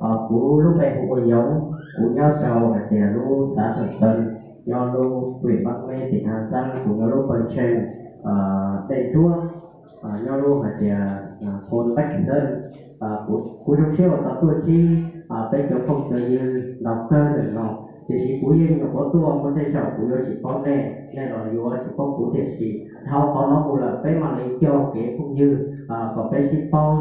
Kuv lub npe hu ua Yoov, kuv nyob rau hais tias lub xav Thaum Tawv, nyob lub vim Mab Meb tim Haj Xab, kuv nyob lub pawg ntseeg Dej Ntsuab, nyob lub hais tias Phoo Paj Xeeb. Kuv zoo siab uas tau tuaj ntsib peb cov phooj cov ywg ntau kawg ntawm no, tiam sis kuv yeej nyuam qhuav tuaj muaj tej zaum kuv yuav tsis paub nej, nej los yuav tsis paub kuv, tiam sis dhau qhov no mus lawm peb mam li coj kev phooj ywg kom peb sib paub,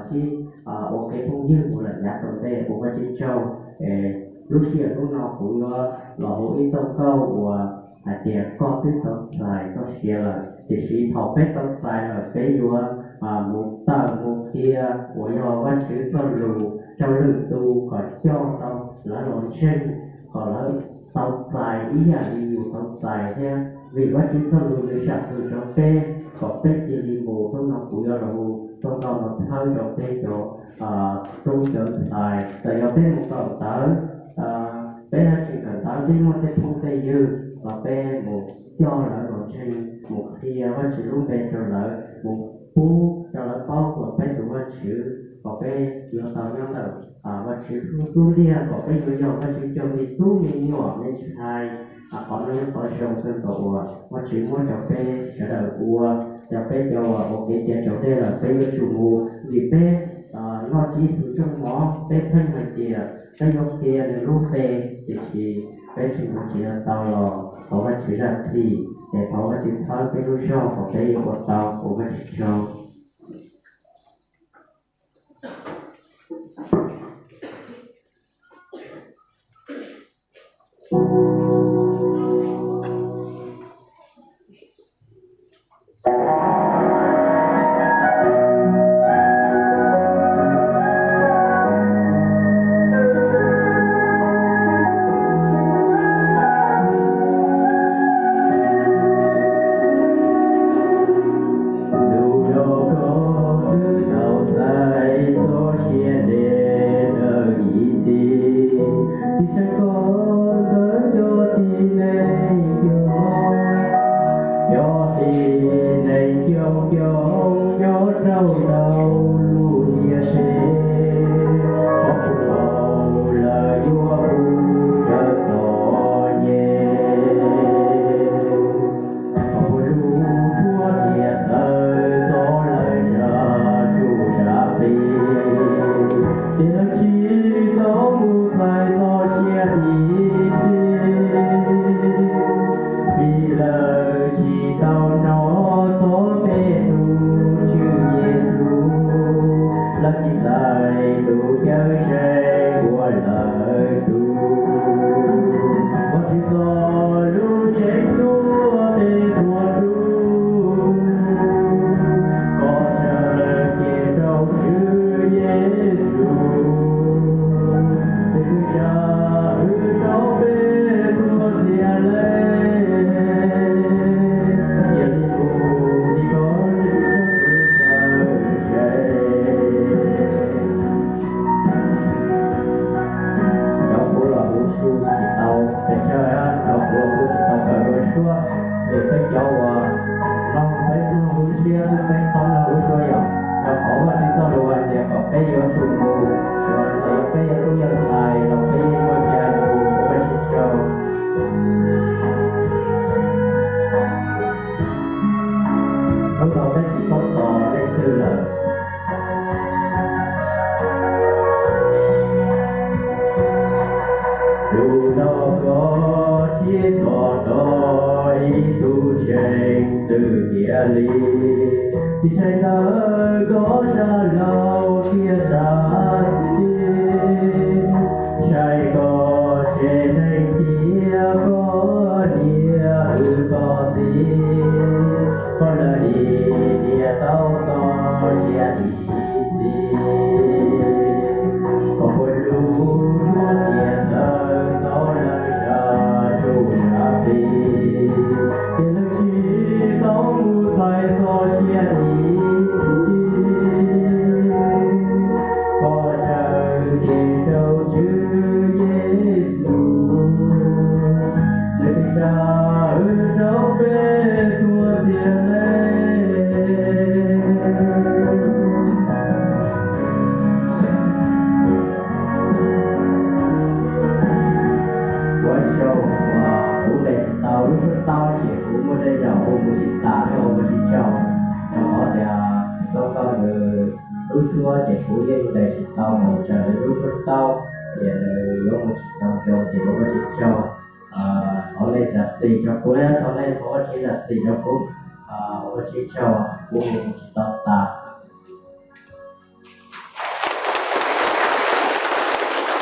sib ua kev phooj ywg mus lawm yav tom ntej, ua Vajtswv tsaug. Lub sij hawm hnub no kuv yuav los hu ib txoj nkauj uas hais tias koj twb tau txais koj siav lawm, tiam sis thaum peb tau txais lawm peb yuav mus tawm mus qhia uas yog Vajtswv txoj lus rau lwm tus kom coj tau lawv los ntseeg, kom lawv tau txais ib yam li yus tau txais thiab. Vim Vajtswv txoj lus nws sam hwm rau peb kom peb cia li mus. Hnub no kuv yuav los hu txoj nkauj no txhawb rau peb cov tub cov ntxhais, txawm yog peb mus kawm ntawv, peb tsis kawm ntawv, peb muaj tej phooj tej ywg los peb mus coj lawv los ntseeg, mus qhia Vajtswv lub npe rau lawv, mus pub rau lawv paub txog peb tus Vajtswv, kom peb yuav tau nyob ntawm Vajtswv lub ntiaj, kom peb yuav yog Vajtswv cov me tub me nyuam me ntxhais. Qhov no yog qhov zoo kawg nkaus uas Vajtswv muab rau peb sawv daws ua, cov peb cov uas ua kev cai raus dej lawm peb yuav tsum mus, vim peb noj Tswv Yexus ntsej muag, peb txheeb hais tias peb yuav qhia nws lub npe, tiam sis peb tseem mus tsis tau los thov Vajtswv zam txim, es thov Vajtswv txhawb peb lub zog kom peb yuav ua tau, ua Vajtswv tsaug. Tus no koj twb tau txais txoj sia ntev lawm ib txhis, tsis ntshai koj ntawd cov tib neeg coob, cov tib neeg coob coob nyob rau ntau lub ntiaj teb, qhov puas tau lawv yuav pub rau txom nyem. Thaum puas lub ntuj tias txawv txog lawv zaj tsuj zaj plig, ces lawv tsis tau mus txais txoj sia ib txhis, vim lawv tsis tau hnov txog peb tus Tswv Yexus, lawv tsis txais tus cawm seej ua lawv tug. Vajtswv txoj lus ceev tuaj peb txhua tus, koj sawv kev rau Tswv Yexus, nws twb tsa hwm rau peb txhua txhia leej. Cia li mus li koj Tswv Yexus cawm seej. Cov kuv los kuv su tsis tau pes tsawg, cov kuv los kuv tsis tau kawm lub suab, es peb cov uas mloog peb mloog lub siab xwb, peb txhob mloog lub suab yom. Rau qhov Vajtswv txoj lus hais tias kom peb yuav tsum mus, los yog peb yog tub yog ntxhais los peb yeej muaj cai mus ua Vajtswv tsaug. Hnub no peb tsis paub tos leej twg lawm. Lus no koj tsis tos tau ib tug ntseeg twg kiag li, tsis ntshai ntawd koj sab laug thiab sab xis, saib koj tsev neeg thiab koj niam wb koj txiv, koj lawv dim tiam tau txoj sia ib txhis. Kom puas lub ntuj tias txawv txog lawv zaj tsuj zaj plig, ces lawv tsis tau mus txais txoj sia ib txhis. Koj sawv kev rau Tswv Yexus, nws twb tsa hwm rau peb txhua txhia leej. Tuab ces kuv yeej ntes tsis tau mus raws li lub suab taub, ces nws yuav mus tsis tau zoo ces ua Vajtswv tsaug. Thov nej zam txim rau kuv na, thov nej thov Vajtswv zam txim rau kuv, ua Vajtswv tsaug kuv mus tsis tau tas.